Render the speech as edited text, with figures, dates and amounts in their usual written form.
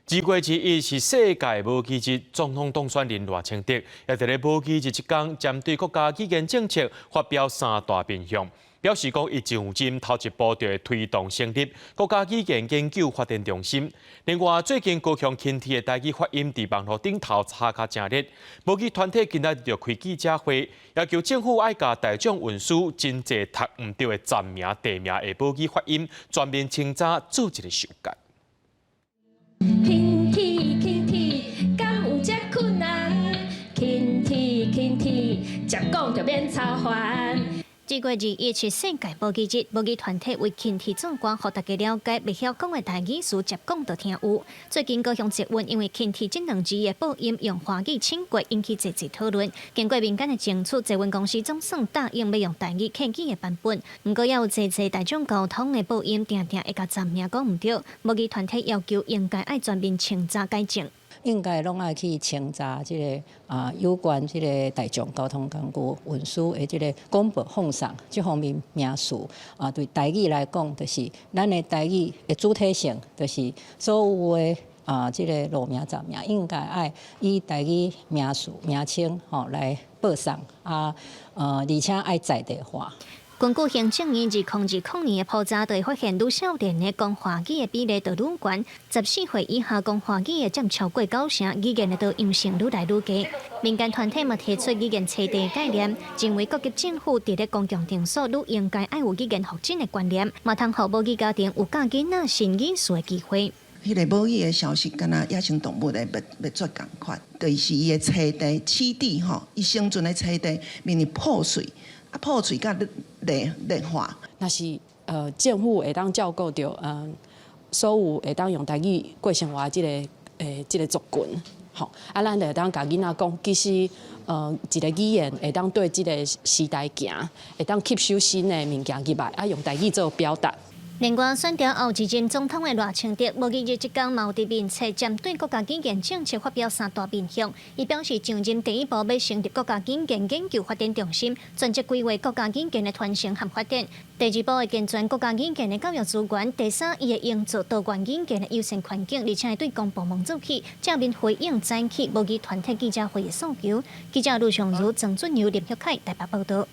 2月21是世界母語日，總統當選人賴清德也佇咧母語日這工，針對國家語言政策發表三大面向，表示講伊上任頭一步就會推動成立國家語言研究發展中心。另外，最近高雄輕鐵的台語發音佇網路頂頭炒甲誠熱，母語團體今仔日就開記者會，要求政府愛共大眾運輸真濟讀毋著的站名、地名的母語發音全面清查，做一个修改。輕鐵輕鐵，敢有這困難？輕鐵輕鐵，接講就免操煩。2月21是世界母語日，母語團體為輕鐵做歌，予大家了解袂曉講的台語詞，接講就聽有。最近高雄捷運因為輕鐵這兩字的播音用華語請過，引起濟濟討論。經過民間的爭取，捷運公司總算答應欲用台語客語的版本。毋過也有濟濟大眾交通的播音，定定會共站名講毋著。母語團體要求應該愛全面清查改正。應該攏愛去清查這个有關這个大眾交通工具運輸的這个廣播放送這方面名詞啊，對台語來講，就是咱的台語的主體性，就是所有的這个路名站名應該愛以台語名詞名稱吼來報送啊，而且愛在地化。根據行政院2020年的普查，就會發現愈少年的講華語的比例就愈懸，14歲以下講華語的佔超過九成，語言的多樣性愈來愈低。民間團體嘛提出語言冊地概念，認為各級政府佇咧公共場所愈應該愛有語言復振的觀念，嘛通予母語家庭有教囡仔新語詞的機會。彼个母語的消息，敢若野生動物的滅滅絕仝款，就是伊的棲地、棲地吼，伊生存的棲地面臨破碎，啊破碎佮劣劣化。若是政府會當照顧著所有會當用台語過生活的這个族群，吼，啊，咱就會當共囡仔講，其實一个語言會當對這个時代行，會當吸收新的物件入來，啊，用台語做表達。另外，選著後一任總統的賴清德，母語日這工嘛有佇面冊針對國家語言政策發表三大面向。伊表示，上任第一步欲成立國家語言研究發展中心，專責規劃國家語言的傳承和發展。第二步會健全國家語言的教育資源。第三，伊會營造多元語言的友善環境，而且會對公部門做起正面回應早起母語團體記者會的訴求。記者盧尚如、曾俊尧、林旭凱台北報導。